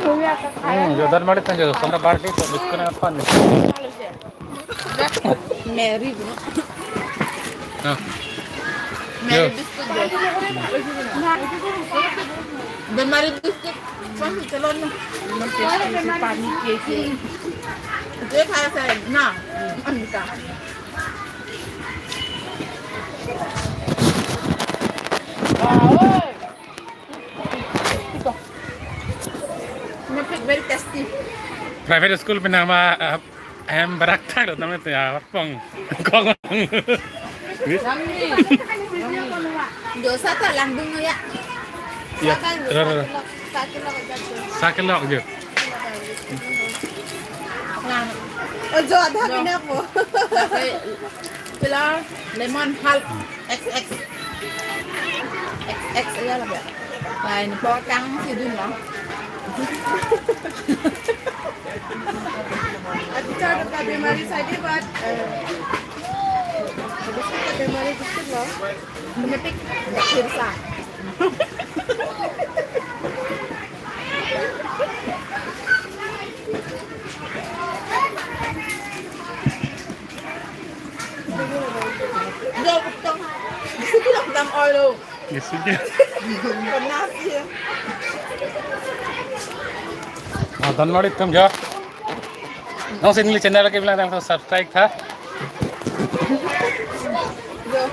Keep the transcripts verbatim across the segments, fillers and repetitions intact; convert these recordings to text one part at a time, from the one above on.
Hmm, jo, dan mari tanggal, samra birthday to biscuit na pan. Mary, no? Nah. Mary yo. Biscuit, jo. Dan mari biscuit, pan chalon, no? Mari biscuit, pani, cake, cake. Cake khaya sa, na? Anita. Mepik very tasty. Private school pen nama, ah, em barak thak lo, namanya tu ya, pong. Kong. Dosa ta langdung ya. Ya, satu, ro, ro, ro. Satu kilo, satu kilo. Satu kilo aja. Nah. Oh, jo, ada kena apa? Sila lemon half X X. X X aja lah, ya. Lain po kang sidun lah. Acha, ada bimari saja, but, eh, habis itu bimari dikit lah. Metik, nggak bisa. Dia utang. Di sini utang oil lo. Di sini. Panas ya. Ah, dan mari tum ya. Nong sini channel ke bilang subscribe tha. Yo.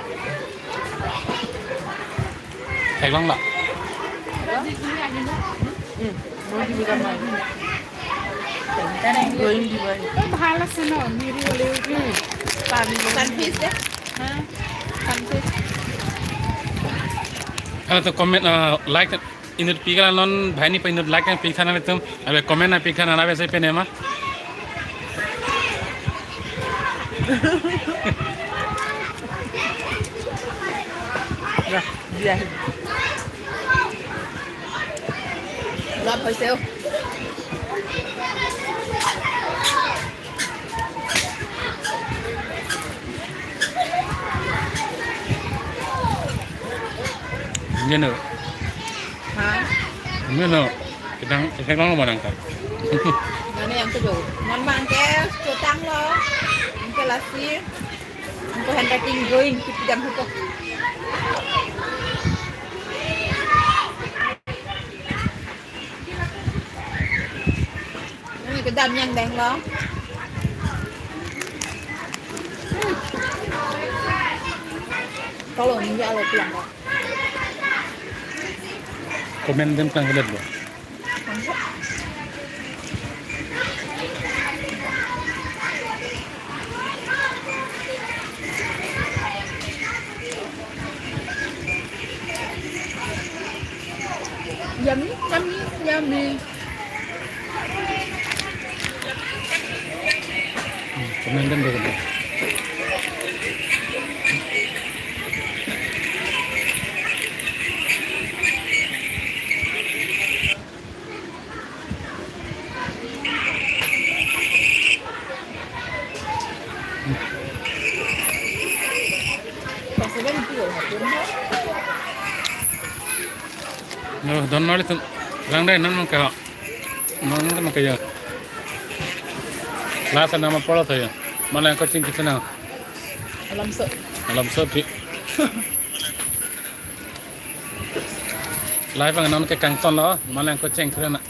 Theklong la. Hmm. Going Dubai. তো ভাল আছে ন, মিৰি হ'লেও কি? Sunfish দে। হা? Sunfish। Hello, to comment, uh, like, inut pi kala non, bhai ni pa inut like, pi khana tum, abe comment na pi khana na be se pe ne ma. Ya, dia. Love herself. Ini no. Ha? Ini no. Kita, kita mau mana ka? Mana yang kedua? Mana ke? Cutang lo. Yang ke lasi. Ang ko handwriting drawing, kipidam ko. Ini kedam yang deng lo. Kalau ini alo pulang ko. Comment tum tang helet bo. Yummy, yummy, yummy. Hmm, comment tum dulu. No, don mari tum, lang dai non mangka, non mangka ya. Last nama polo saya, mana yang kocing kita na? Alam so. Alam so di. Live ang non ke kangton lo, mana yang kocing kita na?